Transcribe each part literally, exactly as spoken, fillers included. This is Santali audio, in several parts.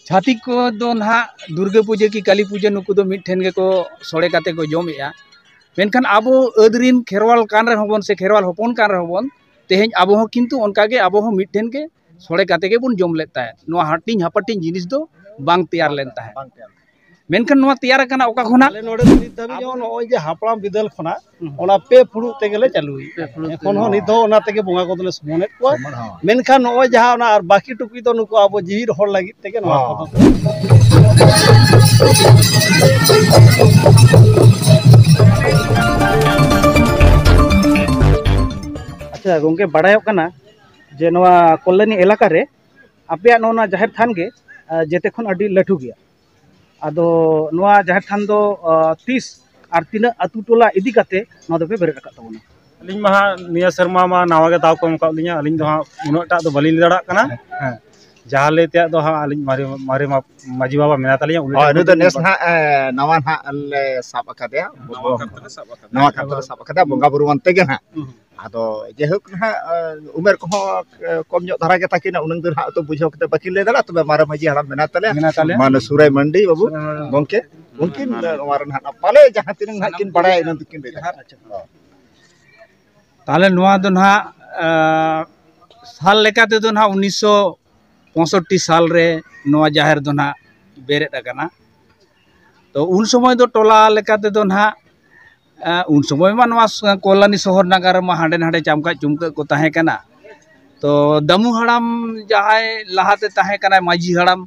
ᱪᱷᱟᱹᱛᱤᱠ ᱠᱚᱫᱚ ᱱᱟᱦᱟᱜ ᱫᱩᱨᱜᱟᱹ ᱯᱩᱡᱟᱹ ᱠᱤ ᱠᱟᱹᱞᱤ ᱯᱩᱡᱟᱹ ᱱᱩᱠᱩ ᱫᱚ ᱢᱤᱫ ᱴᱷᱮᱱ ᱜᱮᱠᱚ ᱥᱚᱲᱮ ᱠᱟᱛᱮ ᱠᱚ ᱡᱚᱢᱮᱜᱼᱟ᱾ ᱢᱮᱱᱠᱷᱟᱱ ᱟᱵᱚ ᱟᱹᱫ ᱨᱤᱱ ᱠᱷᱮᱨᱣᱟᱞ ᱠᱟᱱ ᱨᱮᱦᱚᱸ ᱵᱚᱱ ᱥᱮ ᱠᱷᱮᱨᱣᱟᱞ ᱦᱚᱯᱚᱱ ᱠᱟᱱ ᱨᱮᱦᱚᱸ ᱵᱚᱱ, ᱛᱮᱦᱮᱧ ᱟᱵᱚ ᱦᱚᱸ ᱠᱤᱱᱛᱩ ᱚᱱᱠᱟ ᱜᱮ ᱟᱵᱚ ᱦᱚᱸ ᱢᱤᱫ ᱴᱷᱮᱱ ᱜᱮ ᱥᱚᱲᱮ ᱠᱟᱛᱮ ᱜᱮᱵᱚᱱ ᱡᱚᱢ ᱞᱮᱫ ᱛᱟᱦᱮᱸᱫ᱾ ᱱᱚᱣᱟ ᱦᱟᱹᱴᱤᱧ ᱦᱟᱯᱟᱴᱤᱧ ᱡᱤᱱᱤᱥ ᱫᱚ ᱵᱟᱝ ᱛᱮᱭᱟᱨ ᱞᱮᱱ ᱛᱟᱦᱮᱸᱫ᱾ ᱵᱟᱝ ᱛᱮᱭᱟᱨ ᱞᱮᱱᱟ᱾ ᱢᱮᱱᱠᱷᱟᱱ ᱱᱚᱣᱟ ᱛᱮᱭᱟᱨ ᱟᱠᱟᱱᱟ ᱚᱠᱟ ᱠᱷᱚᱱᱟᱜ? ᱟᱞᱮ ᱱᱚᱰᱮ ᱫᱚ ᱱᱤᱛ ᱫᱷᱟᱹᱵᱤᱡ ᱦᱚᱸ ᱱᱚᱜᱼᱚᱭ ᱡᱮ ᱦᱟᱯᱲᱟᱢ ᱵᱤᱫᱟᱹᱞ ᱠᱷᱚᱱᱟᱜ ᱦᱩᱸ᱾ ᱚᱱᱟ ᱯᱮ ᱯᱷᱩᱲᱩᱜ ᱛᱮᱜᱮᱞᱮ ᱪᱟᱹᱞᱩᱭᱮᱫᱼᱟ᱾ ᱯᱮ ᱯᱷᱩᱲᱩᱜ ᱮᱠᱷᱚᱱ ᱛᱮᱜᱮ᱾ ᱦᱚᱸ ᱱᱤᱛ ᱦᱚᱸ ᱚᱱᱟ ᱛᱮᱜᱮ ᱵᱚᱸᱜᱟ ᱠᱚᱫᱚᱞᱮ ᱥᱩᱢᱟᱹᱱᱮᱫ ᱠᱚᱣᱟ᱾ ᱥᱩᱢᱟᱹᱱ ᱦᱚᱸ᱾ ᱢᱮᱱᱠᱷᱟᱱ ᱱᱚᱜᱼᱚᱭ ᱡᱟᱦᱟᱸ ᱚᱱᱟ ᱟᱨ ᱵᱟᱹᱠᱤ ᱴᱩᱠᱩᱡ ᱫᱚ ᱱᱩᱠᱩ ᱟᱵᱚ ᱡᱤᱣᱤ ᱨᱚᱦᱚᱲ ᱞᱟᱹᱜᱤᱫ ᱛᱮᱜᱮ ᱱᱚᱣᱟ ᱦᱚᱸ᱾ ᱠᱚᱫᱚ᱾ ᱟᱪᱪᱷᱟ ᱜᱚᱝᱠᱮ, ᱵᱟᱲᱟᱭᱚᱜ ᱠᱟᱱᱟ ᱡᱮ ᱱᱚᱣᱟ ᱠᱚᱞᱞᱟᱱᱤ ᱮᱞᱟᱠᱟ ᱨᱮ ᱟᱯᱮᱭᱟᱜ ᱱᱚᱜᱼᱚ ᱱᱚᱣᱟ ᱡᱟᱦᱮᱨ ᱛᱷᱟᱱ ᱜᱮ, ᱟᱸ, ᱡᱮᱛᱮ ᱠᱷᱚᱱ ᱟᱹᱰᱤ ᱞᱟᱹᱴᱩ ᱜᱮᱭᱟ᱾ ᱟᱫᱚ ᱱᱚᱣᱟ ᱡᱟᱦᱮᱨ ᱛᱷᱟᱱ ᱫᱚ, ᱟᱸ, ᱛᱤᱥ ᱟᱨ ᱛᱤᱱᱟᱹᱜ ᱟᱹᱛᱩ ᱴᱚᱞᱟ ᱤᱫᱤ ᱠᱟᱛᱮ ᱱᱚᱣᱟ ᱫᱚᱯᱮ ᱵᱮᱨᱮᱫ ᱟᱠᱟᱫ ᱛᱟᱵᱚᱱᱟ? ᱟᱹᱞᱤᱧ ᱢᱟ ᱦᱟᱸᱜ ᱱᱤᱭᱟᱹ ᱥᱮᱨᱢᱟ ᱢᱟ ᱱᱟᱣᱟ ᱜᱮ ᱫᱟᱣ ᱠᱚ ᱮᱢ ᱟᱠᱟᱫ ᱞᱤᱧᱟ, ᱟᱹᱞᱤᱧ ᱫᱚ ᱦᱟᱸᱜ ᱩᱱᱟᱹᱜ ᱴᱟᱜ ᱫᱚ ᱵᱟᱹᱞᱤᱧ ᱞᱟᱹᱭ ᱫᱟᱲᱮᱭᱟᱜ ᱠᱟᱱᱟ᱾ ᱦᱮᱸ᱾ ᱡᱟᱦᱟᱸ ᱞᱟᱹᱭ ᱛᱮᱭᱟᱜ ᱫᱚ ᱦᱟᱸᱜ ᱟᱹᱞᱤᱧ ᱢᱟᱨᱮ, ᱢᱟᱨᱮ ᱢᱟ-, ᱢᱟᱹᱡᱷᱤ ᱵᱟᱵᱟ ᱢᱮᱱᱟᱭ ᱛᱟᱞᱤᱧᱟ, ᱩᱱᱤ ᱦᱳᱭ, ᱴᱷᱮᱱ ᱱᱩᱭ ᱫᱚ ᱠᱷᱚᱱ ᱱᱮᱥ ᱞᱤᱧ ᱱᱟᱦᱟᱜ, ᱮ, ᱱᱟᱣᱟ ᱱᱟᱦᱟᱜ ᱞᱮ ᱥᱟᱵ ᱟᱠᱟᱫᱮᱭᱟ᱾ ᱱᱟᱣᱟ ᱠᱟᱨ ᱛᱮᱞᱮ ᱥᱟᱵ ᱟᱠᱟᱫᱮᱭᱟ᱾ ᱱᱟᱣᱟ ᱠᱟᱨ ᱛᱮᱞᱮ ᱥᱟᱵ ᱟᱠᱟᱫᱮᱭᱟ, ᱵᱚᱸᱜᱟ ᱵᱩᱨᱩ ᱟᱱ ᱛᱮᱜᱮ ᱱᱟᱦᱟᱜ᱾ ᱦᱩᱸ᱾ ᱟᱫᱚ ᱡᱟᱭᱦᱳᱠ ᱱᱟᱦᱟᱜ, ᱮ, ᱩᱢᱮᱨ ᱠᱚᱦᱚᱸ, ᱮ, ᱠᱚᱢ ᱧᱚᱜ ᱫᱷᱟᱨᱟ ᱜᱮ ᱛᱟᱹᱠᱤᱱᱟ, ᱩᱱᱟᱹᱝ ᱫᱚ ᱱᱟᱦᱟᱜ ᱛᱚ ᱵᱩᱡᱷᱟᱹᱣ ᱠᱟᱛᱮ ᱵᱟᱹᱠᱤᱱ ᱞᱟᱹᱭ ᱫᱟᱲᱮᱭᱟᱜᱼᱟ᱾ ᱛᱚᱵᱮ ᱢᱟᱨᱮ ᱢᱟᱹᱡᱷᱤ ᱦᱟᱲᱟᱢ ᱢᱮᱱᱟᱭ ᱛᱟᱞᱮᱭᱟ, ᱢᱮᱱᱟᱭ ᱛᱟᱞᱮᱭᱟ᱾ ᱢᱟᱱᱮ ᱥᱩᱨᱟᱭ ᱢᱟᱱᱰᱤ ᱵᱟᱹᱵᱩ, ᱦᱩᱸ᱾ ᱜᱚᱢᱠᱮ, ᱦᱩᱸ᱾ ᱩᱱᱠᱤᱱ ᱱᱚᱣᱟ ᱨᱮ ᱱᱟᱦᱟᱜ ᱯᱟᱞᱮ ᱡᱟᱦᱟᱸ ᱛᱤᱱᱟᱹᱝ ᱱᱟᱦᱟᱜ ᱠᱤᱱ ᱵᱟᱲᱟᱭᱟ, ᱤᱱᱟᱹᱝ ᱫᱚᱠᱤᱱ ᱞᱟᱹᱭ ᱫᱟᱲᱮᱭᱟᱜᱼᱟ᱾ ᱟᱪᱪᱷᱟ᱾ ᱛᱟᱦᱚᱞᱮ ᱱᱚᱣᱟ ᱫᱚ ᱱᱟᱦᱟᱜ, ᱮ, ᱥᱟᱞ ᱞᱮᱠᱟ ᱛᱮᱫᱚ ᱱᱟᱦᱟᱜ ᱩᱱᱤᱥᱥᱚ ᱯᱚᱸᱭᱥᱚᱴᱴᱤ ᱥᱟᱞ ᱨᱮ ᱱᱚᱣᱟ ᱡᱟᱦᱮᱨ ᱫᱚ ᱱᱟᱦᱟᱜ ᱵᱮᱨᱮᱫ ᱟᱠᱟᱱᱟ᱾ ᱛᱚ ᱩᱱ ᱥᱚᱢᱚᱭ ᱫᱚ ᱴᱚᱞᱟ ᱞᱮᱠᱟ ᱛᱮᱫᱚ ᱱᱟᱦᱟᱜ, ᱮ, ᱩᱱ ᱥᱚᱢᱚᱭ ᱢᱟ ᱱᱚᱣᱟ ᱥ-, ᱠᱚᱞᱞᱟᱱᱤ ᱥᱚᱦᱚᱨ ᱱᱟᱜᱟᱨ ᱨᱮᱢᱟ ᱦᱟᱸᱰᱮ ᱱᱟᱸᱰᱮ ᱪᱟᱢᱠᱟᱡ ᱪᱩᱢᱠᱟᱹᱜ ᱠᱚ ᱛᱟᱦᱮᱸ ᱠᱟᱱᱟ᱾ ᱛᱚ ᱫᱟᱢᱩ ᱦᱟᱲᱟᱢ ᱡᱟᱦᱟᱸᱭ ᱞᱟᱦᱟᱛᱮ ᱛᱟᱦᱮᱸ ᱠᱟᱱᱟᱭ ᱢᱟᱹᱡᱷᱤ ᱦᱟᱲᱟᱢ,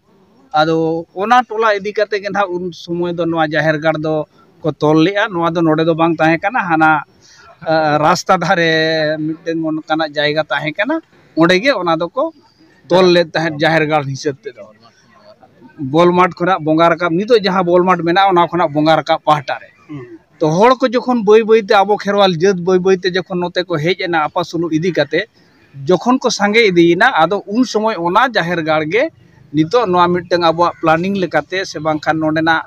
ᱟᱫᱚ ᱚᱱᱟ ᱴᱚᱞᱟ ᱤᱫᱤ ᱠᱟᱛᱮ ᱜᱮ ᱱᱟᱦᱟᱜ ᱩᱱ ᱥᱚᱢᱚᱭ ᱫᱚ ᱱᱚᱣᱟ ᱡᱟᱦᱮᱨ ᱜᱟᱲ ᱫᱚ ᱠᱚ ᱛᱚᱞ ᱞᱮᱫᱼᱟ᱾ ᱱᱚᱣᱟ ᱫᱚ ᱱᱚᱰᱮ ᱫᱚ ᱵᱟᱝ ᱛᱟᱦᱮᱸ ᱠᱟᱱᱟ, ᱦᱟᱱᱟ, ᱮ, ᱨᱟᱥᱛᱟ ᱫᱷᱟᱨᱮ ᱢᱤᱫᱴᱮᱱ ᱚᱱᱠᱟᱱᱟᱜ ᱡᱟᱭᱜᱟ ᱛᱟᱦᱮᱸ ᱠᱟᱱᱟ, ᱚᱸᱰᱮ ᱜᱮ ᱚᱱᱟ ᱫᱚᱠᱚ ᱛᱚᱞ ᱞᱮᱫ ᱛᱟᱦᱮᱸᱫ ᱡᱟᱦᱮᱨ ᱜᱟᱲ ᱦᱤᱥᱟᱹᱵ ᱛᱮᱫᱚ᱾ ᱵᱚᱞ ᱢᱟᱴᱷ ᱠᱷᱚᱱᱟᱜ ᱵᱚᱸᱜᱟ ᱨᱟᱠᱟᱵ, ᱱᱤᱛᱚᱜ ᱡᱟᱦᱟᱸ ᱵᱚᱞ ᱢᱟᱴᱷ ᱢᱮᱱᱟᱜᱼᱟ, ᱚᱱᱟ ᱠᱷᱚᱱᱟᱜ ᱵᱚᱸᱜᱟ ᱨᱟᱠᱟᱵ ᱯᱟᱦᱴᱟ ᱨᱮ᱾ ᱦᱩᱸ᱾ ᱛᱚ ᱦᱚᱲ ᱠᱚ ᱡᱚᱠᱷᱚᱱ ᱵᱟᱹᱭ ᱵᱟᱹᱭ ᱛᱮ ᱟᱵᱚ ᱠᱷᱮᱨᱣᱟᱞ ᱡᱟᱹᱛ ᱵᱟᱹᱭ ᱵᱟᱹᱭ ᱛᱮ ᱡᱚᱠᱷᱚᱱ ᱱᱚᱛᱮ ᱠᱚ ᱦᱮᱡ ᱮᱱᱟ ᱟᱯᱟᱥᱩᱞᱩᱜ ᱤᱫᱤ ᱠᱟᱛᱮ, ᱡᱚᱠᱷᱚᱱ ᱠᱚ ᱥᱟᱸᱜᱮ ᱤᱫᱤᱭᱮᱱᱟ, ᱟᱫᱚ ᱩᱱ ᱥᱚᱢᱚᱭ ᱚᱱᱟ ᱡᱟᱦᱮᱨ ᱜᱟᱲ ᱜᱮ ᱱᱤᱛᱚᱜ ᱱᱚᱣᱟ ᱢᱤᱫᱴᱟᱝ ᱟᱵᱚᱣᱟᱜ planning ᱞᱮᱠᱟᱛᱮ ᱥᱮ ᱵᱟᱝᱠᱷᱟᱱ ᱱᱚᱰᱮᱱᱟᱜ,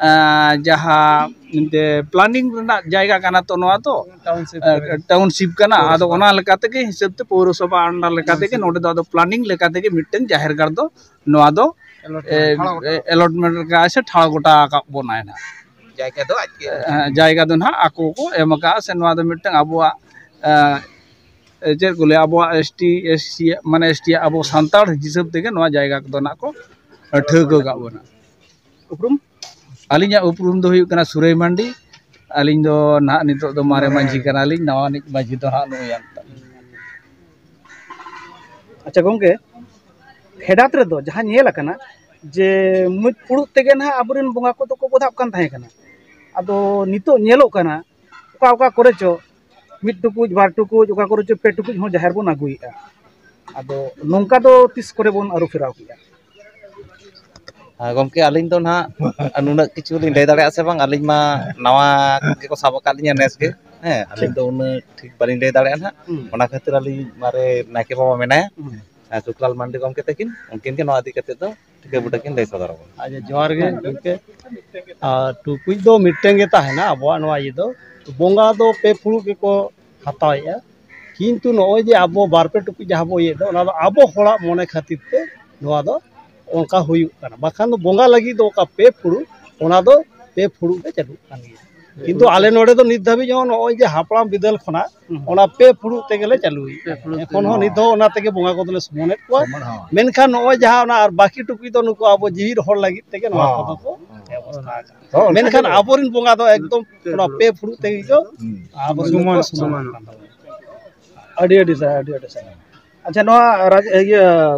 ᱟᱸ, ᱡᱟᱦᱟᱸ ᱮᱱᱛᱮ planning ᱨᱮᱱᱟᱜ ᱡᱟᱭᱜᱟ ᱠᱟᱱᱟ ᱛᱚ ᱱᱚᱣᱟ ᱫᱚ, ᱴᱟᱣᱩᱱᱥᱤᱯ ᱟᱸ, ᱠᱟᱱᱟ᱾ ᱴᱟᱣᱩᱱᱥᱤᱯ ᱠᱟᱱᱟ᱾ ᱟᱫᱚ ᱯᱳᱣᱨᱚᱥᱚᱵᱷᱟ᱾ ᱚᱱᱟ ᱞᱮᱠᱟ ᱛᱮᱜᱮ ᱦᱤᱥᱟᱹᱵ ᱛᱮ ᱯᱳᱣᱨᱚᱥᱚᱵᱷᱟ under ᱞᱮᱠᱟ ᱛᱮᱜᱮ ᱴᱟᱣᱩᱱᱥᱤᱯ᱾ ᱱᱚᱰᱮ ᱫᱚ ᱟᱫᱚ planning ᱞᱮᱠᱟ ᱛᱮᱜᱮ ᱢᱤᱫᱴᱟᱝ ᱡᱟᱦᱮᱨ ᱜᱟᱲ ᱫᱚ ᱱᱚᱣᱟ ᱫᱚ ᱮᱞᱚᱴᱢᱮᱱᱴ ᱞᱮᱠᱟ ᱥᱮ ᱴᱷᱟᱲ ᱜᱚᱴᱟ ᱟᱠᱟᱫ ᱵᱚᱱᱟᱭ ᱱᱟᱦᱟᱜ᱾ ᱡᱟᱭᱜᱟ ᱫᱚ ᱟᱡ ᱜᱮ᱾ ᱮ, ᱡᱟᱭᱜᱟ ᱫᱚ ᱱᱟᱦᱟᱜ ᱟᱠᱚ ᱠᱚ ᱮᱢ ᱟᱠᱟᱫᱼᱟ, ᱥᱮ ᱱᱚᱣᱟ ᱫᱚ ᱢᱤᱫᱴᱟᱝ ᱟᱵᱚᱣᱟᱜ, ᱮ, ᱪᱮᱫ ᱠᱚ ᱞᱟᱹᱭᱟ, ᱟᱵᱚᱣᱟᱜ ᱮᱥ ᱴᱤ, ᱮᱥ ᱥᱤ, ᱢᱟᱱᱮ ᱮᱥ ᱴᱤ ᱟᱵᱚ ᱥᱟᱱᱛᱟᱲ ᱦᱤᱥᱟᱹᱵ ᱛᱮᱜᱮ ᱱᱚᱣᱟ ᱡᱟᱭᱜᱟ ᱠᱚᱫᱚ ᱱᱟᱦᱟᱜ ᱠᱚ ᱴᱷᱟᱹᱣᱠᱟᱹ ᱠᱟᱜ ᱵᱚᱱᱟ᱾ ᱩᱯᱨᱩᱢ? ᱟᱹᱞᱤᱧᱟᱜ ᱩᱯᱨᱩᱢ ᱫᱚ ᱦᱩᱭᱩᱜ ᱠᱟᱱᱟ ᱥᱩᱨᱟᱹᱭ ᱢᱟᱱᱰᱤ᱾ ᱟᱹᱞᱤᱧ ᱫᱚ ᱱᱟᱦᱟᱜ ᱱᱤᱛᱚᱜ ᱫᱚ ᱢᱟᱨᱮ ᱢᱟᱹᱡᱷᱤ ᱠᱟᱱᱟᱞᱤᱧ, ᱱᱟᱣᱟᱱᱤᱡ ᱢᱟᱹᱡᱷᱤ ᱫᱚ ᱦᱟᱸᱜ ᱱᱩᱭ ᱟᱱ ᱛᱟᱹᱞᱤᱧ᱾ ᱟᱪᱪᱷᱟ ᱜᱚᱢᱠᱮ, ᱯᱷᱮᱰᱟᱛ ᱨᱮᱫᱚ ᱡᱟᱦᱟᱸ ᱧᱮᱞ ᱟᱠᱟᱱᱟ ᱡᱮ ᱢᱩᱡ ᱯᱷᱩᱲᱩᱜ ᱛᱮᱜᱮ ᱱᱟᱦᱟᱜ ᱟᱵᱚᱨᱮᱱ ᱵᱚᱸᱜᱟ ᱠᱚᱫᱚ ᱠᱚ ᱵᱚᱫᱷᱟᱜ ᱠᱟᱱ ᱛᱟᱦᱮᱸ ᱠᱟᱱᱟ, ᱟᱫᱚ ᱱᱤᱛᱚᱜ ᱧᱮᱞᱚᱜ ᱠᱟᱱᱟ ᱚᱠᱟ ᱚᱠᱟ ᱠᱚᱨᱮ ᱪᱚ ᱢᱤᱫ ᱴᱩᱠᱩᱡ, ᱵᱟᱨ ᱴᱩᱠᱩᱡ, ᱚᱠᱟ ᱠᱚᱨᱮ ᱪᱚ ᱯᱮ ᱴᱩᱠᱩᱡ ᱦᱚᱸ ᱡᱟᱦᱮᱨ ᱵᱚᱱ ᱟᱹᱜᱩᱭᱮᱫᱼᱟ᱾ ᱟᱫᱚ ᱱᱚᱝᱠᱟ ᱫᱚ ᱛᱤᱥ ᱠᱚᱨᱮ ᱵᱚᱱ ᱟᱹᱨᱩ ᱯᱷᱮᱨᱟᱣ ᱠᱮᱫᱼᱟ? ᱟᱨ ᱜᱚᱢᱠᱮ, ᱟᱹᱞᱤᱧ ᱫᱚ ᱱᱟᱦᱟᱜ ᱱᱩᱱᱟᱹᱜ ᱠᱤᱪᱷᱩ ᱞᱤᱧ ᱞᱟᱹᱭ ᱫᱟᱲᱮᱭᱟᱜᱼᱟ ᱥᱮ ᱵᱟᱝ, ᱟᱹᱞᱤᱧ ᱢᱟ ᱱᱟᱣᱟ ᱜᱮᱠᱚ ᱥᱟᱵ ᱟᱠᱟᱫ ᱞᱤᱧᱟ ᱱᱮᱥ ᱜᱮ᱾ ᱦᱮᱸ, ᱟᱹᱞᱤᱧ ᱫᱚ ᱩᱱᱟᱹᱜ ᱴᱷᱤᱠ ᱵᱟᱹᱞᱤᱧ ᱞᱟᱹᱭ ᱫᱟᱲᱮᱭᱟᱜᱼᱟ ᱱᱟᱦᱟᱜ᱾ ᱦᱩᱸ᱾ ᱚᱱᱟ ᱠᱷᱟᱹᱛᱤᱨ ᱟᱹᱞᱤᱧ ᱢᱟᱨᱮ ᱱᱟᱭᱠᱮ ᱵᱟᱵᱟ ᱢᱮᱱᱟᱭᱟ, ᱦᱩᱸ᱾ ᱟᱨ ᱥᱩᱠᱞᱟᱞ ᱢᱟᱱᱰᱤ ᱜᱚᱢᱠᱮ ᱛᱟᱹᱠᱤᱱ, ᱩᱱᱠᱤᱱ ᱜᱮ ᱱᱚᱣᱟ ᱤᱫᱤ ᱠᱟᱛᱮ ᱫᱚ ᱴᱷᱤᱠᱟᱹ ᱵᱩᱴᱟᱹ ᱠᱤᱱ ᱞᱟᱹᱭ ᱥᱚᱫᱚᱨ ᱟᱵᱚᱱᱟ᱾ ᱟᱪᱪᱷᱟ, ᱡᱚᱦᱟᱨ ᱜᱮ ᱜᱚᱢᱠᱮ᱾ ᱟᱨ ᱴᱩᱠᱩᱡ ᱫᱚ ᱢᱤᱫᱴᱮᱱ ᱜᱮ ᱛᱟᱦᱮᱱᱟ ᱟᱵᱚᱣᱟᱜ ᱱᱚᱣᱟ ᱤᱭᱟᱹ ᱫᱚ, ᱵᱚᱸᱜᱟ ᱫᱚ ᱯᱮ ᱯᱷᱩᱲᱩᱜ ᱜᱮᱠᱚ ᱦᱟᱛᱟᱣᱮᱫᱼᱟ, ᱠᱤᱱᱛᱩ ᱱᱚᱜᱼᱚᱭ ᱡᱮ ᱟᱵᱚ ᱵᱟᱨ ᱯᱮ ᱴᱩᱠᱩᱡ ᱡᱟᱦᱟᱸ ᱵᱚ ᱤᱭᱟᱹᱭᱮᱫ ᱫᱚ, ᱚᱱᱟ ᱫᱚ ᱟᱵᱚ ᱦᱚᱲᱟᱜ ᱢᱚᱱᱮ ᱠᱷᱟᱹᱛᱤᱨ ᱛᱮ ᱱᱚᱣᱟ ᱫᱚ ᱚᱱᱠᱟ ᱦᱩᱭᱩᱜ ᱠᱟᱱᱟ᱾ ᱵᱟᱠᱷᱟᱱ ᱫᱚ ᱵᱚᱸᱜᱟ ᱞᱟᱹᱜᱤᱫ ᱫᱚ ᱚᱠᱟ ᱯᱮ ᱯᱷᱩᱲᱩᱜ, ᱚᱱᱟ ᱫᱚ ᱯᱮ ᱯᱷᱩᱲᱩᱜ ᱜᱮ ᱪᱟᱹᱞᱩᱜ ᱠᱟᱱ ᱜᱮᱭᱟ᱾ ᱠᱤᱱᱛᱩ ᱟᱞᱮ ᱱᱚᱰᱮ ᱫᱚ ᱱᱤᱛ ᱫᱷᱟᱹᱵᱤᱡ ᱦᱚᱸ ᱱᱚᱜᱼᱚᱭ ᱡᱮ ᱦᱟᱯᱲᱟᱢ ᱵᱤᱫᱟᱹᱞ ᱠᱷᱚᱱᱟᱜ ᱦᱩᱸ᱾ ᱚᱱᱟ ᱯᱮ ᱯᱷᱩᱲᱩᱜ ᱛᱮᱜᱮᱞᱮ ᱪᱟᱹᱞᱩᱭᱮᱫᱼᱟ᱾ ᱯᱮ ᱯᱷᱩᱲᱩᱜ ᱮᱠᱷᱚᱱ ᱦᱚᱸ ᱛᱮᱜᱮ᱾ ᱱᱤᱛ ᱦᱚᱸ ᱚᱱᱟ ᱛᱮᱜᱮ ᱵᱚᱸᱜᱟ ᱠᱚᱫᱚᱞᱮ ᱥᱩᱢᱟᱹᱱᱮᱫ ᱠᱚᱣᱟ᱾ ᱥᱩᱢᱟᱹᱱ ᱦᱚᱸ᱾ ᱢᱮᱱᱠᱷᱟᱱ ᱱᱚᱜᱼᱚᱭ ᱡᱟᱦᱟᱸ ᱚᱱᱟ ᱟᱨ ᱵᱟᱹᱠᱤ ᱴᱩᱠᱩᱡ ᱫᱚ ᱱᱩᱠᱩ ᱟᱵᱚ ᱡᱤᱣᱤᱫ ᱦᱚᱲ ᱞᱟᱹᱜᱤᱫ ᱛᱮᱜᱮ ᱱᱚᱣᱟ ᱦᱚᱸ᱾ ᱠᱚᱫᱚ ᱠᱚ ᱦᱚᱸ᱾ ᱵᱮᱵᱚᱥᱛᱷᱟ ᱟᱠᱟᱫᱟ᱾ ᱦᱚᱸ, ᱚᱱᱠᱟ ᱢᱮᱱᱠᱷᱟᱱ ᱜᱮ᱾ ᱟᱵᱚᱨᱮᱱ ᱵᱚᱸᱜᱟ ᱫᱚ ᱮᱠᱫᱚᱢ ᱚᱱᱟ ᱯᱮ ᱯᱷᱩᱲᱩᱜ ᱛᱮᱜᱮ ᱠᱚ ᱦᱩᱸ᱾ ᱟᱵᱚᱨᱮᱱ ᱥᱩᱢᱟᱹᱱ, ᱫᱚᱠᱚ ᱥᱩᱢᱟᱹᱱ᱾ ᱥᱩᱢᱟᱹᱱ ᱠᱟᱱ ᱛᱟᱵᱚᱱᱟ᱾ ᱟᱹᱰᱤ ᱟᱹᱰᱤ ᱥᱟᱨᱦᱟᱣ, ᱟᱹᱰᱤ ᱟᱹᱰᱤ ᱥᱟᱨᱦᱟᱣ᱾ ᱟᱪᱪᱷᱟ, ᱱᱚᱣᱟ ᱨᱟᱡᱽ-, ᱤᱭᱟᱹ,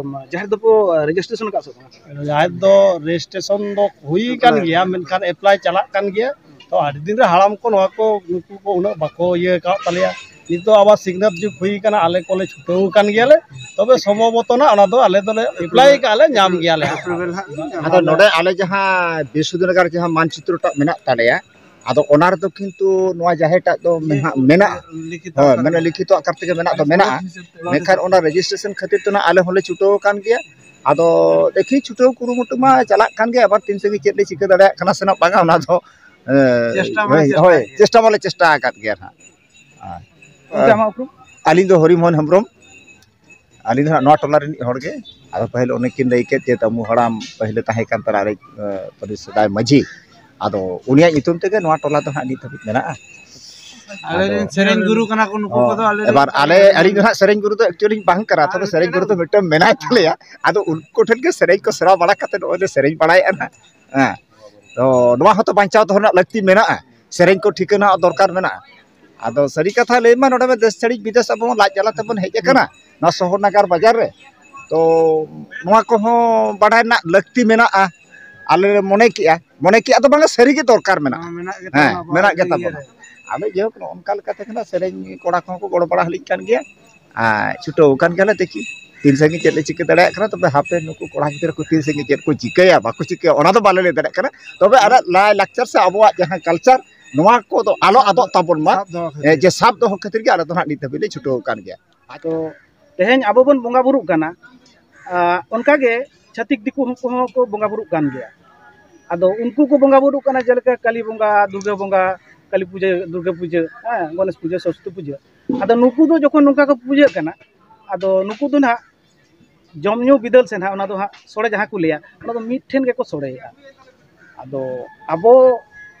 ᱡᱟᱦᱮᱨ ᱫᱚᱯᱮ ᱨᱮᱡᱤᱥᱴᱨᱮᱥᱚᱱ ᱟᱠᱟᱫ ᱥᱮ ᱵᱟᱝ? ᱡᱟᱦᱮᱨ ᱫᱚ ᱨᱮᱡᱤᱥᱴᱨᱮᱥᱚᱱ ᱫᱚ ᱦᱩᱭ ᱟᱠᱟᱱ ᱜᱮᱭᱟ, ᱢᱮᱱᱠᱷᱟᱱ ᱮᱯᱞᱟᱭ ᱪᱟᱞᱟᱜ ᱠᱟᱱ ᱜᱮᱭᱟ᱾ ᱛᱚ ᱟᱹᱰᱤ ᱫᱤᱱ ᱨᱮ ᱦᱟᱲᱟᱢ ᱠᱚ ᱱᱚᱣᱟ ᱠᱚ, ᱱᱩᱠᱩ ᱠᱚ ᱩᱱᱟᱹᱜ ᱵᱟᱠᱚ ᱤᱭᱟᱹ ᱟᱠᱟᱫ ᱛᱟᱞᱮᱭᱟ᱾ ᱱᱤᱛᱚᱜ ᱟᱵᱟᱨ ᱥᱤᱠᱷᱱᱟᱹᱛ ᱡᱩᱜᱽ ᱦᱩᱭ ᱟᱠᱟᱱᱟ, ᱟᱞᱮ ᱠᱚᱞᱮ ᱪᱷᱩᱴᱟᱹᱣ ᱟᱠᱟᱱ ᱜᱮᱭᱟᱞᱮ᱾ ᱛᱚᱵᱮ ᱥᱚᱢᱵᱷᱚᱵᱚᱛᱚ ᱱᱟᱜ ᱚᱱᱟ ᱫᱚ ᱟᱞᱮ ᱫᱚᱞᱮ ᱮᱯᱞᱟᱭ ᱟᱠᱟᱫᱼᱟ ᱞᱮ, ᱧᱟᱢ ᱜᱮᱭᱟᱞᱮ ᱦᱟᱸᱜ᱾ ᱟᱫᱚ ᱱᱚᱰᱮ ᱟᱞᱮ ᱡᱟᱦᱟᱸ ᱵᱤᱨᱥᱩᱫᱷᱱᱚᱜᱚᱨ ᱡᱟᱦᱟᱸ ᱢᱟᱱᱪᱤᱛᱨᱚ ᱴᱟᱜ ᱢᱮᱱᱟᱜ ᱛᱟᱞᱮᱭᱟ, ᱟᱫᱚ ᱚᱱᱟ ᱨᱮᱫᱚ ᱠᱤᱱᱛᱩ ᱱᱚᱣᱟ ᱡᱟᱦᱮᱨ ᱴᱟᱜ ᱫᱚ ᱢᱮᱱᱟᱜ, ᱢᱮᱱᱟᱜᱼᱟ᱾ ᱞᱤᱠᱷᱤᱛᱚ ᱦᱳᱭ, ᱟᱠᱟᱨ ᱢᱟᱱᱮ ᱨᱮ᱾ ᱞᱤᱠᱷᱤᱛᱚ ᱟᱠᱟᱨ ᱛᱮᱜᱮ ᱢᱮᱱᱟᱜ ᱫᱚ ᱢᱮᱱᱟᱜᱼᱟ᱾ ᱦᱤᱥᱟᱹᱵ ᱛᱮ ᱚᱱᱟ ᱢᱮᱱᱠᱷᱟᱱ ᱫᱚ ᱚᱱᱟ ᱨᱮᱡᱤᱥᱴᱨᱮᱥᱚᱱ ᱠᱷᱟᱹᱛᱤᱨ ᱛᱮ ᱱᱟᱜ ᱟᱞᱮ ᱦᱚᱸᱞᱮ ᱪᱷᱩᱴᱟᱹᱣ ᱟᱠᱟᱱ ᱜᱮᱭᱟ᱾ ᱟᱫᱚ ᱫᱮᱠᱷᱤ, ᱪᱷᱩᱴᱟᱹᱣ ᱠᱩᱨᱩᱢᱩᱴᱩ ᱢᱟ ᱪᱟᱞᱟᱜ ᱠᱟᱱ ᱜᱮᱭᱟ, ᱟᱵᱟᱨ ᱛᱤᱱ ᱥᱟᱺᱜᱤᱧ ᱪᱮᱫ ᱞᱮ ᱪᱤᱠᱟᱹ ᱫᱟᱲᱮᱭᱟᱜ ᱠᱟᱱᱟ ᱥᱮ ᱱᱟᱜ ᱵᱟᱝᱟ, ᱚᱱᱟ ᱫᱚ, ᱮ, ᱪᱮᱥᱴᱟ ᱢᱟ ᱦᱳᱭ, ᱪᱮᱥᱴᱟ ᱦᱳᱭ, ᱜᱮ᱾ ᱪᱮᱥᱴᱟ ᱢᱟᱞᱮ ᱪᱮᱥᱴᱟ ᱟᱠᱟᱫ ᱜᱮᱭᱟ ᱱᱟᱜ᱾ ᱟᱨ ᱜᱚᱢᱠᱮ, ᱟᱢᱟᱜ ᱩᱯᱨᱩᱢ? ᱟᱹᱞᱤᱧ ᱫᱚ ᱦᱚᱨᱤᱢᱳᱦᱚᱱ ᱦᱮᱢᱵᱨᱚᱢ, ᱟᱹᱞᱤᱧ ᱫᱚ ᱱᱟᱜ ᱱᱚᱣᱟ ᱴᱚᱞᱟ ᱨᱤᱱᱤᱡ ᱦᱚᱲ ᱜᱮ᱾ ᱟᱫᱚ ᱯᱟᱹᱦᱤᱞ ᱚᱱᱮ ᱠᱤᱱ ᱞᱟᱹᱭ ᱠᱮᱫ ᱡᱮ ᱫᱟᱢᱩ ᱦᱟᱲᱟᱢ ᱯᱟᱹᱦᱤᱞᱮ ᱛᱟᱦᱮᱸ ᱠᱟᱱ ᱛᱟᱞᱮ ᱟᱞᱮ, ᱮ, ᱯᱟᱹᱦᱤᱞ ᱥᱮᱫᱟᱭ ᱢᱟᱹᱡᱷᱤ, ᱟᱫᱚ ᱩᱱᱤᱭᱟᱜ ᱧᱩᱛᱩᱢ ᱛᱮᱜᱮ ᱱᱚᱣᱟ ᱴᱚᱞᱟ ᱫᱚ ᱦᱟᱸᱜ ᱱᱤᱛ ᱦᱟᱹᱵᱤᱡ ᱢᱮᱱᱟᱜᱼᱟ᱾ ᱟᱞᱮ ᱨᱮᱱ ᱟᱫᱚ ᱥᱮᱨᱮᱧ ᱜᱩᱨᱩ ᱠᱟᱱᱟ ᱠᱚ ᱱᱩᱠᱩ ᱦᱚᱸ, ᱠᱚᱫᱚ ᱟᱞᱮ ᱨᱮᱱ ᱮᱵᱟᱨ ᱟᱞᱮ, ᱟᱹᱞᱤᱧ ᱫᱚ ᱦᱟᱸᱜ ᱥᱮᱨᱮᱧ ᱜᱩᱨᱩ ᱫᱚ actually ᱵᱟᱝ ᱠᱟᱱᱟ, ᱛᱚᱵᱮ ᱟᱞᱮ ᱥᱮᱨᱮᱧ ᱜᱩᱨᱩ ᱫᱚ ᱥᱮᱨᱮᱧ ᱢᱤᱫᱴᱟᱝ ᱢᱮᱱᱟᱭ ᱛᱟᱞᱮᱭᱟ᱾ ᱟᱫᱚ ᱩᱱᱠᱩ ᱴᱷᱮᱱ ᱜᱮ ᱥᱮᱨᱮᱧ ᱠᱚ ᱥᱮᱬᱟ ᱵᱟᱲᱟ ᱠᱟᱛᱮ ᱱᱚᱜᱼᱚᱭ ᱞᱮ ᱥᱮᱨᱮᱧ ᱵᱟᱲᱟᱭᱮᱫᱼᱟ ᱱᱟᱦᱟᱜ᱾ ᱦᱮᱸ, ᱛᱚ ᱱᱚᱣᱟ ᱦᱚᱸᱛᱚ ᱵᱟᱧᱪᱟᱣ ᱫᱚᱦᱚ ᱨᱮᱱᱟᱜ ᱞᱟᱹᱠᱛᱤ ᱢᱮᱱᱟᱜᱼᱟ, ᱥᱮᱨᱮᱧ ᱠᱚ ᱴᱷᱤᱠᱟᱹᱱᱟ ᱫᱚᱨᱠᱟᱨ ᱢᱮᱱᱟᱜᱼᱟ᱾ ᱟᱫᱚ ᱥᱟᱹᱨᱤ ᱠᱟᱛᱷᱟ ᱞᱟᱹᱭ ᱢᱟ, ᱱᱚᱰᱮ ᱢᱟ ᱫᱮᱥ ᱪᱷᱟᱹᱲᱤ ᱵᱤᱫᱮᱥ ᱟᱵᱚ ᱢᱟ ᱞᱟᱡ ᱡᱟᱞᱟ ᱛᱮᱵᱚᱱ ᱦᱮᱡ ᱟᱠᱟᱱᱟ ᱱᱚᱣᱟ ᱥᱚᱦᱚᱨ ᱱᱟᱜᱟᱨ ᱵᱟᱡᱟᱨ ᱨᱮ᱾ ᱛᱚ ᱱᱚᱣᱟ ᱠᱚᱦᱚᱸ ᱵᱟᱰᱟᱭ ᱨᱮᱱᱟᱜ ᱞᱟᱹᱠᱛᱤ ᱢᱮᱱᱟᱜᱼᱟ᱾ ᱟᱞᱮ ᱞᱮ ᱢᱚᱱᱮ ᱠᱮᱜᱼᱟ, ᱢᱚᱱᱮ ᱠᱮᱜᱼᱟ ᱫᱚ ᱵᱟᱝᱟ, ᱥᱟᱹᱨᱤ ᱜᱮ ᱫᱚᱨᱠᱟᱨ ᱢᱮᱱᱟᱜᱼᱟ᱾ ᱦᱮᱸ, ᱢᱮᱱᱟᱜ ᱜᱮ ᱦᱮᱸ, ᱛᱟᱵᱚᱱᱟ ᱟᱵᱚᱣᱟᱜ ᱢᱮᱱᱟᱜ ᱜᱮ ᱤᱭᱟᱹ ᱛᱟᱵᱚᱱᱟ᱾ ᱨᱮ᱾ ᱟᱫᱚ ᱡᱟᱭᱦᱳᱠ, ᱱᱚᱜᱼᱚ ᱱᱚᱝᱠᱟ ᱞᱮᱠᱟᱛᱮ ᱠᱷᱟᱱ ᱥᱮᱨᱮᱧ ᱠᱚᱲᱟ ᱠᱚᱦᱚᱸ ᱠᱚ ᱜᱚᱲᱚ ᱵᱟᱲᱟ ᱦᱟᱹᱞᱤᱧ ᱠᱟᱱ ᱜᱮᱭᱟ᱾ ᱟᱨ ᱪᱷᱩᱴᱟᱹᱣ ᱟᱠᱟᱱ ᱜᱮᱭᱟᱞᱮ, ᱫᱮᱠᱷᱤ ᱛᱤᱱ ᱥᱟᱺᱜᱤᱧ ᱪᱮᱫ ᱞᱮ ᱪᱤᱠᱟᱹ ᱫᱟᱲᱮᱭᱟᱜ ᱠᱟᱱᱟ᱾ ᱛᱚᱵᱮ ᱦᱟᱯᱮ ᱱᱩᱠᱩ ᱠᱚᱲᱟ ᱜᱤᱫᱽᱨᱟᱹ ᱠᱚ ᱛᱤᱱ ᱥᱟᱺᱜᱤᱧ ᱪᱮᱫ ᱠᱚ ᱪᱤᱠᱟᱹᱭᱟ ᱵᱟᱠᱚ ᱪᱤᱠᱟᱹᱭᱟ, ᱚᱱᱟ ᱫᱚ ᱵᱟᱞᱮ ᱞᱟᱹᱭ ᱫᱟᱲᱮᱭᱟᱜ ᱠᱟᱱᱟ᱾ ᱛᱚᱵᱮ ᱟᱞᱮ ᱞᱟᱭ ᱞᱟᱠᱪᱟᱨ ᱥᱮ ᱟᱵᱚᱣᱟᱜ ᱡᱟᱦᱟᱸ culture, ᱱᱚᱣᱟ ᱠᱚᱫᱚ ᱟᱞᱚ ᱟᱫᱚᱜ ᱛᱟᱵᱚᱱ ᱢᱟ᱾ ᱥᱟᱵ ᱫᱚᱦᱚ ᱠᱷᱟᱹᱛᱤᱨ᱾ ᱮ, ᱡᱮ ᱥᱟᱵ ᱫᱚᱦᱚ ᱠᱷᱟᱹᱛᱤᱨ ᱜᱮ ᱟᱞᱮ ᱫᱚ ᱦᱟᱸᱜ ᱱᱤᱛ ᱫᱷᱟᱹᱵᱤᱡ ᱞᱮ ᱪᱷᱩᱴᱟᱹᱣ ᱟᱠᱟᱱ ᱜᱮᱭᱟ᱾ ᱛᱚ ᱛᱮᱦᱮᱧ ᱟᱵᱚ ᱵᱚᱱ ᱵᱚᱸᱜᱟ ᱵᱩᱨᱩᱜ ᱠᱟᱱᱟ, ᱟᱸ, ᱚᱱᱠᱟᱜᱮ ᱪᱷᱟᱹᱛᱤᱠ ᱫᱤᱠᱩ ᱦᱚᱸ ᱠᱚᱦᱚᱸ ᱠᱚ ᱵᱚᱸᱜᱟ ᱵᱩᱨᱩᱜ ᱠᱟᱱ ᱜᱮᱭᱟ᱾ ᱟᱫᱚ ᱩᱱᱠᱩ ᱠᱚ ᱵᱚᱸᱜᱟ ᱵᱩᱨᱩᱜ ᱠᱟᱱᱟ, ᱡᱮᱞᱮᱠᱟ ᱠᱟᱞᱤ ᱵᱚᱸᱜᱟ, ᱫᱩᱨᱜᱟᱹ ᱵᱚᱸᱜᱟ, ᱠᱟᱞᱤ ᱯᱩᱡᱟᱹ, ᱫᱩᱨᱜᱟᱹ ᱯᱩᱡᱟᱹ, ᱦᱮᱸ, ᱜᱚᱱᱮᱥ ᱯᱩᱡᱟᱹ, ᱥᱚᱨᱚᱥᱚᱛᱤ ᱯᱩᱡᱟᱹ᱾ ᱟᱫᱚ ᱱᱩᱠᱩ ᱫᱚ ᱡᱚᱠᱷᱚᱱ ᱱᱚᱝᱠᱟ ᱠᱚ ᱯᱩᱡᱟᱹᱜ ᱠᱟᱱᱟ, ᱟᱫᱚ ᱱᱩᱠᱩ ᱫᱚ ᱱᱟᱦᱟᱜ ᱡᱚᱢ ᱧᱩ ᱵᱤᱫᱟᱹᱞ ᱥᱮ ᱱᱟᱦᱟᱜ ᱚᱱᱟ ᱫᱚ ᱦᱟᱸᱜ ᱥᱚᱲᱮ ᱡᱟᱦᱟᱸ ᱠᱚ ᱞᱟᱹᱭᱟ, ᱚᱱᱟ ᱫᱚ ᱢᱤᱫ ᱴᱷᱮᱱ ᱜᱮᱠᱚ ᱥᱚᱲᱮᱭᱮᱫᱼᱟ᱾ ᱟᱫᱚ ᱟᱵᱚ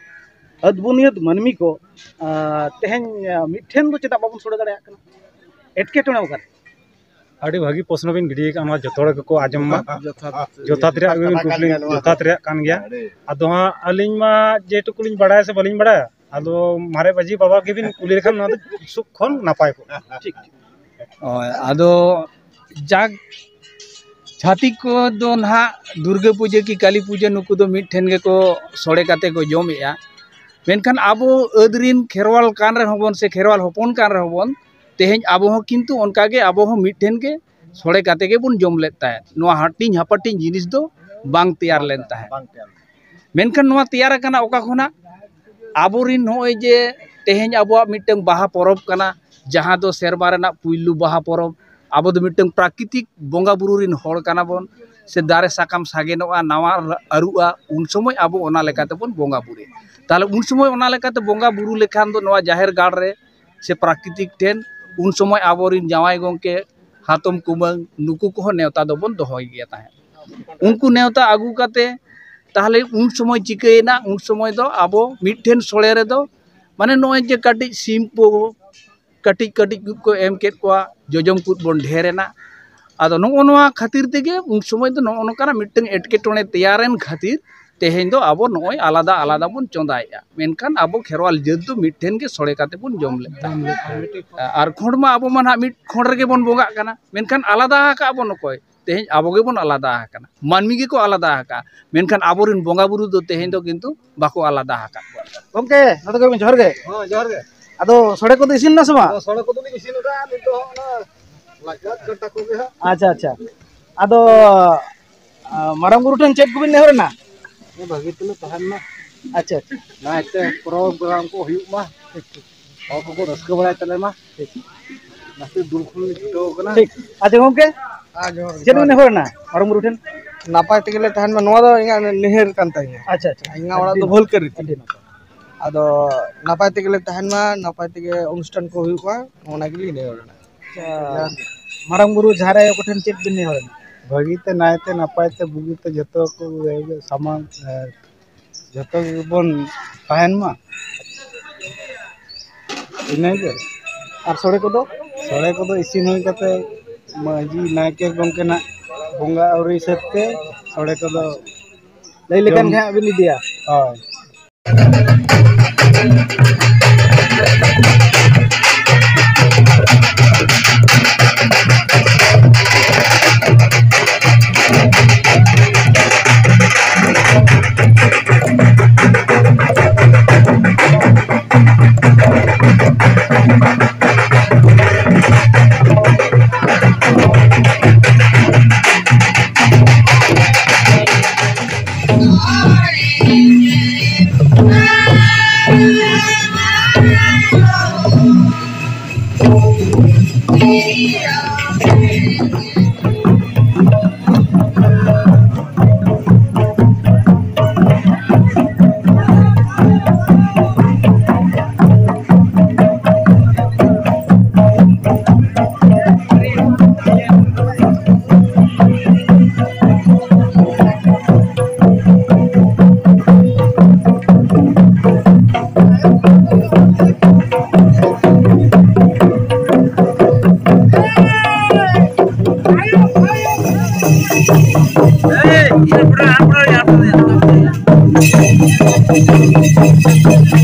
ᱟᱹᱫᱵᱩᱱᱤᱭᱟᱹᱫ ᱢᱟᱹᱱᱢᱤ ᱠᱚ, ᱟᱸ, ᱛᱮᱦᱮᱧ, ᱟᱸ, ᱢᱤᱫ ᱴᱷᱮᱱ ᱫᱚ ᱪᱮᱫᱟᱜ ᱵᱟᱵᱚᱱ ᱥᱚᱲᱮ ᱫᱟᱲᱮᱭᱟᱜ ᱠᱟᱱᱟ? ᱮᱴᱠᱮᱴᱚᱬᱮ ᱚᱠᱟᱨᱮ? ᱟᱹᱰᱤ ᱵᱷᱟᱹᱜᱤ ᱯᱨᱚᱥᱱᱚ ᱵᱤᱱ ᱜᱤᱰᱤ ᱟᱠᱟᱫᱼᱟ, ᱱᱚᱣᱟ ᱡᱚᱛᱚ ᱦᱚᱲ ᱜᱮᱠᱚ ᱟᱸᱡᱚᱢ ᱢᱟ᱾ ᱡᱚᱛᱷᱟᱛ᱾ ᱡᱚᱛᱷᱟᱛ ᱨᱮᱭᱟᱜ ᱜᱮᱵᱤᱱ ᱠᱩᱠᱞᱤ, ᱡᱚᱛᱷᱟᱛ ᱨᱮᱭᱟᱜ ᱠᱟᱱ ᱜᱮᱭᱟ᱾ ᱟᱫᱚ ᱦᱟᱸᱜ ᱟᱹᱞᱤᱧ ᱢᱟ ᱡᱮᱴᱩᱠᱩ ᱞᱤᱧ ᱵᱟᱲᱟᱭᱟ ᱥᱮ ᱵᱟᱹᱞᱤᱧ ᱵᱟᱲᱟᱭᱟ, ᱟᱫᱚ ᱢᱟᱨᱮ ᱢᱟᱹᱡᱷᱤ ᱵᱟᱵᱟ ᱜᱮᱵᱤᱱ ᱠᱩᱞᱤ ᱞᱮᱠᱷᱟᱱ ᱱᱚᱣᱟ ᱫᱚ ᱥᱩᱠ ᱠᱷᱚᱱ ᱱᱟᱯᱟᱭ ᱠᱚᱜᱼᱟ᱾ ᱴᱷᱤᱠ, ᱴᱷᱤᱠ᱾ ᱦᱳᱭ, ᱟᱫᱚ ᱡᱟᱠ, ᱪᱷᱟᱹᱛᱤᱠ ᱠᱚᱫᱚ ᱱᱟᱦᱟᱜ ᱫᱩᱨᱜᱟᱹ ᱯᱩᱡᱟᱹ ᱠᱤ ᱠᱟᱹᱞᱤ ᱯᱩᱡᱟᱹ ᱱᱩᱠᱩ ᱫᱚ ᱢᱤᱫ ᱴᱷᱮᱱ ᱜᱮᱠᱚ ᱥᱚᱲᱮ ᱠᱟᱛᱮ ᱠᱚ ᱡᱚᱢᱮᱜᱼᱟ᱾ ᱢᱮᱱᱠᱷᱟᱱ ᱟᱵᱚ ᱟᱹᱫ ᱨᱤᱱ ᱠᱷᱮᱨᱣᱟᱞ ᱠᱟᱱ ᱨᱮᱦᱚᱸ ᱵᱚᱱ ᱥᱮ ᱠᱷᱮᱨᱣᱟᱞ ᱦᱚᱯᱚᱱ ᱠᱟᱱ ᱨᱮᱦᱚᱸ ᱵᱚᱱ, ᱛᱮᱦᱮᱧ ᱟᱵᱚ ᱦᱚᱸ ᱠᱤᱱᱛᱩ ᱚᱱᱠᱟ ᱜᱮ ᱟᱵᱚ ᱦᱚᱸ ᱢᱤᱫ ᱴᱷᱮᱱ ᱜᱮ ᱥᱚᱲᱮ ᱠᱟᱛᱮ ᱜᱮᱵᱚᱱ ᱡᱚᱢ ᱞᱮᱫ ᱛᱟᱦᱮᱸᱫ᱾ ᱱᱚᱣᱟ ᱦᱟᱹᱴᱤᱧ ᱦᱟᱯᱟᱴᱤᱧ ᱡᱤᱱᱤᱥ ᱫᱚ ᱵᱟᱝ ᱛᱮᱭᱟᱨ ᱞᱮᱱ ᱛᱟᱦᱮᱸᱫ᱾ ᱵᱟᱝ ᱛᱮᱭᱟᱨ ᱞᱮᱱᱟ᱾ ᱢᱮᱱᱠᱷᱟᱱ ᱱᱚᱣᱟ ᱛᱮᱭᱟᱨ ᱟᱠᱟᱱᱟ ᱚᱠᱟ ᱠᱷᱚᱱᱟᱜ? ᱟᱵᱚᱨᱤᱱ ᱱᱚᱜᱼᱚᱭ ᱡᱮ ᱛᱮᱦᱮᱧ ᱟᱵᱚᱣᱟᱜ ᱢᱤᱫᱴᱟᱝ ᱵᱟᱦᱟ ᱯᱚᱨᱚᱵᱽ ᱠᱟᱱᱟ, ᱡᱟᱦᱟᱸ ᱫᱚ ᱥᱮᱨᱢᱟ ᱨᱮᱱᱟᱜ ᱯᱩᱭᱞᱩ ᱵᱟᱦᱟ ᱯᱚᱨᱚᱵᱽ᱾ ᱟᱵᱚ ᱫᱚ ᱢᱤᱫᱴᱟᱝ ᱯᱨᱟᱠᱨᱤᱛᱤᱠ ᱵᱚᱸᱜᱟ ᱵᱩᱨᱩ ᱨᱤᱱ ᱦᱚᱲ ᱠᱟᱱᱟ ᱵᱚᱱ, ᱥᱮ ᱫᱟᱨᱮ ᱥᱟᱠᱟᱢ ᱥᱟᱜᱮᱱᱚᱜᱼᱟ, ᱱᱟᱣᱟ ᱟᱹᱨᱩᱜᱼᱟ, ᱩᱱ ᱥᱚᱢᱚᱭ ᱟᱵᱚ ᱚᱱᱟ ᱞᱮᱠᱟ ᱛᱮᱵᱚᱱ ᱵᱚᱸᱜᱟ ᱵᱩᱨᱩᱭᱟ᱾ ᱛᱟᱦᱚᱞᱮ ᱩᱱ ᱥᱚᱢᱚᱭ ᱚᱱᱟ ᱞᱮᱠᱟᱛᱮ ᱵᱚᱸᱜᱟ ᱵᱩᱨᱩ ᱞᱮᱠᱷᱟᱱ ᱫᱚ ᱱᱚᱣᱟ ᱡᱟᱦᱮᱨ ᱜᱟᱲ ᱨᱮ ᱥᱮ ᱯᱨᱟᱠᱨᱤᱛᱤᱠ ᱴᱷᱮᱱ ᱩᱱ ᱥᱚᱢᱚᱭ ᱟᱵᱚᱨᱤᱱ ᱡᱟᱶᱟᱭ ᱜᱚᱢᱠᱮ ᱦᱟᱛᱚᱢ ᱠᱩᱢᱟᱹᱝ, ᱱᱩᱠᱩ ᱠᱚᱦᱚᱸ ᱱᱮᱣᱛᱟ ᱫᱚᱵᱚᱱ ᱫᱚᱦᱚᱭ ᱜᱮᱭᱟ ᱛᱟᱦᱮᱸᱫ᱾ ᱩᱱᱠᱩ ᱱᱮᱣᱛᱟ ᱟᱹᱜᱩ ᱠᱟᱛᱮ, ᱛᱟᱦᱚᱞᱮ ᱩᱱ ᱥᱚᱢᱚᱭ ᱪᱤᱠᱟᱹᱭᱮᱱᱟ? ᱩᱱ ᱥᱚᱢᱚᱭ ᱫᱚ ᱟᱵᱚ ᱢᱤᱫᱴᱷᱮᱱ ᱥᱚᱲᱮ ᱨᱮᱫᱚ, ᱢᱟᱱᱮ, ᱱᱚᱜᱼᱚᱭ ᱡᱮ ᱠᱟᱹᱴᱤᱡ ᱥᱤᱢ ᱠᱚ, ᱠᱟᱹᱴᱤᱡ ᱠᱟᱹᱴᱤᱡ ᱠᱚ ᱮᱢ ᱠᱮᱫ ᱠᱚᱣᱟ, ᱡᱚᱡᱚᱢ ᱠᱩᱫ ᱵᱚᱱ ᱰᱷᱮᱨ ᱮᱱᱟ᱾ ᱟᱫᱚ ᱱᱚᱜᱼᱚ ᱱᱚᱣᱟ ᱠᱷᱟᱹᱛᱤᱨ ᱛᱮᱜᱮ ᱩᱱ ᱥᱚᱢᱚᱭ ᱫᱚ ᱱᱚᱜᱼᱚ ᱱᱚᱝᱠᱟᱱᱟᱜ ᱢᱤᱫᱴᱟᱝ ᱮᱴᱠᱮᱴᱚᱬᱮ ᱛᱮᱭᱟᱨᱮᱱ ᱠᱷᱟᱹᱛᱤᱨ ᱛᱮᱦᱮᱧ ᱫᱚ ᱟᱵᱚ ᱱᱚᱜᱼᱚᱭ ᱟᱞᱟᱫᱟ ᱟᱞᱟᱫᱟ ᱵᱚᱱ ᱪᱚᱸᱫᱟᱭᱮᱫᱼᱟ᱾ ᱢᱮᱱᱠᱷᱟᱱ ᱟᱵᱚ ᱠᱷᱮᱨᱣᱟᱞ ᱡᱟᱹᱛ ᱫᱚ ᱢᱤᱫ ᱴᱷᱮᱱ ᱜᱮ ᱥᱚᱲᱮ ᱠᱟᱛᱮ ᱵᱚᱱ ᱡᱚᱢ ᱞᱮᱫ ᱛᱟᱦᱮᱸᱫ᱾ ᱟᱨ ᱠᱷᱚᱸᱰ ᱢᱟ ᱟᱵᱚ ᱢᱟ ᱱᱟᱦᱟᱜ ᱢᱤᱫ ᱠᱷᱚᱸᱰ ᱨᱮᱜᱮ ᱵᱚᱱ ᱵᱚᱸᱜᱟᱜ ᱠᱟᱱᱟ, ᱢᱮᱱᱠᱷᱟᱱ ᱟᱞᱟᱫᱟ ᱟᱠᱟᱫ ᱵᱚᱱ ᱚᱠᱚᱭ? ᱛᱮᱦᱮᱧ ᱟᱵᱚ ᱜᱮᱵᱚᱱ ᱟᱞᱟᱫᱟ ᱟᱠᱟᱱᱟ, ᱢᱟᱹᱱᱢᱤ ᱜᱮᱠᱚ ᱟᱞᱟᱫᱟ ᱟᱠᱟᱫᱼᱟ, ᱢᱮᱱᱠᱷᱟᱱ ᱟᱵᱚᱨᱮᱱ ᱵᱚᱸᱜᱟ ᱵᱩᱨᱩ ᱫᱚ ᱛᱮᱦᱮᱧ ᱫᱚ ᱠᱤᱱᱛᱩ ᱵᱟᱠᱚ ᱟᱞᱟᱫᱟ ᱟᱠᱟᱫ ᱠᱚᱣᱟ᱾ ᱜᱚᱢᱠᱮ, ᱱᱚᱛᱮ ᱠᱚᱨᱮ ᱡᱚᱦᱟᱨ ᱜᱮ᱾ ᱦᱮᱸ, ᱡᱚᱦᱟᱨ ᱜᱮ᱾ ᱟᱫᱚ ᱥᱚᱲᱮ ᱠᱚᱫᱚ ᱤᱥᱤᱱ ᱮᱱᱟ ᱥᱮ ᱵᱟᱝ? ᱟᱫᱚ ᱥᱚᱲᱮ ᱠᱚᱫᱚ ᱞᱤᱧ ᱤᱥᱤᱱ ᱟᱠᱟᱫᱼᱟ, ᱱᱤᱛᱚᱜ ᱦᱚᱸ ᱚᱱᱟ ᱞᱟᱡ ᱠᱟᱴᱟ ᱠᱚᱜᱮ ᱦᱟᱸᱜ᱾ ᱟᱪᱪᱷᱟ, ᱟᱪᱪᱷᱟ᱾ ᱟᱫᱚ, ᱟ, ᱢᱟᱨᱟᱝ ᱵᱩᱨᱩ ᱴᱷᱮᱱ ᱪᱮᱫ ᱠᱚᱵᱤᱱ ᱱᱮᱦᱚᱨ ᱮᱱᱟ? ᱵᱷᱟᱹᱜᱤ ᱛᱮᱞᱮ ᱛᱟᱦᱮᱱ ᱢᱟ᱾ ᱟᱪᱪᱷᱟ, ᱟᱪᱪᱷᱟ᱾ ᱱᱟᱭᱛᱮ ᱯᱨᱳᱜᱨᱟᱢ ᱠᱚ ᱦᱩᱭᱩᱜ ᱢᱟ᱾ ᱴᱷᱤᱠ, ᱴᱷᱤᱠ᱾ ᱦᱚᱲ ᱠᱚᱠᱚ ᱨᱟᱹᱥᱠᱟᱹ ᱵᱟᱲᱟᱭ ᱛᱟᱞᱮ ᱢᱟ᱾ ᱴᱷᱤᱠ᱾ ᱱᱟᱥᱮ ᱫᱩᱠ ᱠᱷᱚᱱ ᱞᱮ ᱪᱷᱩᱴᱟᱹᱣ ᱠᱟᱱᱟ᱾ ᱴᱷᱤᱠ᱾ ᱟᱪᱪᱷᱟ ᱜᱚᱢᱠᱮ, ᱦᱮᱸ, ᱡᱚᱦᱟᱨ ᱜᱮ, ᱪᱮᱫ ᱡᱚᱦᱟᱨ ᱵᱤᱱ ᱜᱮ᱾ ᱱᱮᱦᱚᱨ ᱮᱱᱟ ᱢᱟᱨᱟᱝ ᱵᱩᱨᱩ ᱴᱷᱮᱱ? ᱱᱟᱯᱟᱭ ᱛᱮᱜᱮ ᱞᱮ ᱛᱟᱦᱮᱱ ᱢᱟ, ᱱᱚᱣᱟ ᱫᱚ ᱤᱧᱟᱹᱜ ᱱᱮᱦᱚᱨ ᱠᱟᱱ ᱛᱟᱹᱞᱤᱧᱟ᱾ ᱟᱪᱪᱷᱟ, ᱟᱪᱪᱷᱟ᱾ ᱤᱧᱟᱹᱜ ᱚᱲᱟᱜ ᱫᱚ ᱟᱹᱰᱤ, ᱵᱷᱳᱞᱠᱟᱹᱨᱤ ᱛᱮ᱾ ᱟᱹᱰᱤ ᱱᱟᱯᱟᱭ᱾ ᱟᱫᱚ ᱱᱟᱯᱟᱭ ᱛᱮᱜᱮ ᱞᱮ ᱛᱟᱦᱮᱱ ᱢᱟ, ᱱᱟᱯᱟᱭ ᱛᱮᱜᱮ ᱚᱱᱩᱥᱴᱷᱟᱱ ᱠᱚ ᱦᱩᱭᱩᱜ ᱢᱟ, ᱚᱱᱟ ᱜᱮᱞᱤᱧ ᱱᱮᱦᱚᱨ ᱮᱱᱟ᱾ ᱟᱪᱪᱷᱟ, ᱢᱟᱨᱟᱝ ᱵᱩᱨᱩ ᱡᱟᱦᱮᱨ ᱟᱭᱳ ᱠᱚᱴᱷᱮᱱ ᱪᱮᱫ ᱵᱤᱱ ᱱᱮᱦᱚᱨ ᱮᱱᱟ? ᱵᱷᱟᱹᱜᱤ ᱛᱮ, ᱱᱟᱭ ᱛᱮ, ᱱᱟᱯᱟᱭ ᱛᱮ, ᱵᱩᱜᱤ ᱛᱮ ᱡᱚᱛᱚ ᱠᱚ ᱥᱟᱢᱟᱝ, ᱮ, ᱡᱚᱛᱚ ᱜᱮᱵᱚᱱ ᱛᱟᱦᱮᱱ ᱢᱟ, ᱤᱱᱟᱹᱜᱮ᱾ ᱟᱨ ᱥᱚᱲᱮ ᱠᱚᱫᱚ? ᱥᱚᱲᱮ ᱠᱚᱫᱚ ᱤᱥᱤᱱ ᱦᱩᱭ ᱠᱟᱛᱮ ᱢᱟᱹᱡᱷᱤ ᱱᱟᱭᱠᱮ ᱜᱚᱢᱠᱮ ᱱᱟᱜ ᱵᱚᱸᱜᱟ ᱟᱹᱣᱨᱤ ᱥᱟᱹᱛ ᱛᱮ ᱥᱚᱲᱮ ᱠᱚᱫᱚ ᱞᱟᱹᱭ ᱞᱮᱠᱷᱟᱱ ᱡᱚᱢ ᱜᱮ ᱦᱟᱸᱜ ᱵᱤᱱ ᱤᱫᱤᱭᱟ᱾ ᱦᱳᱭ᱾ Iya, bener, bener, ya, bener, ya.